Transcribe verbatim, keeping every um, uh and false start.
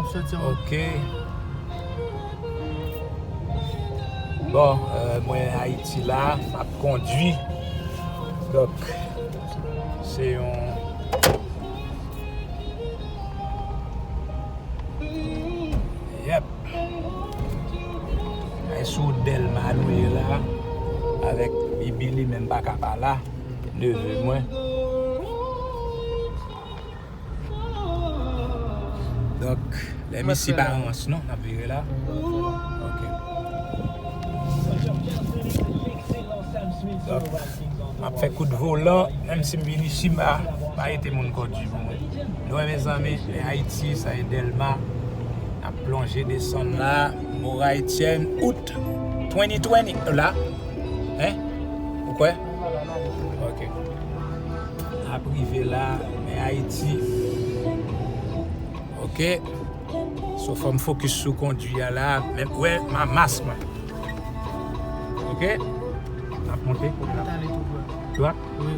Ok. Bon, euh, mwen Ayiti la, m ap kondwi. Donk, se yon... Yep. Ay sou Dèlma nou ye la. Avèk Bibi, li menm pa ka pa la. Neve mwen. Donk, lè misye pa rans non, n ap vire la. Ok. Donk, m ap fè kout volan, menm si m vin isi, m pa, pa rete moun kondwi pou mwen. Nou wè, mezanmi, men Ayiti, sa e Dèlma. N ap plonje desann la, Moraïtienne, out twenty twenty, la. Hein? Ou kwè? Ok. N ap rive la, men Ayiti. Ok. So, fò m fokis sou kondwi a la. Men, wè, ma mask mwen. Ok. N ap monte. Twa? Wi.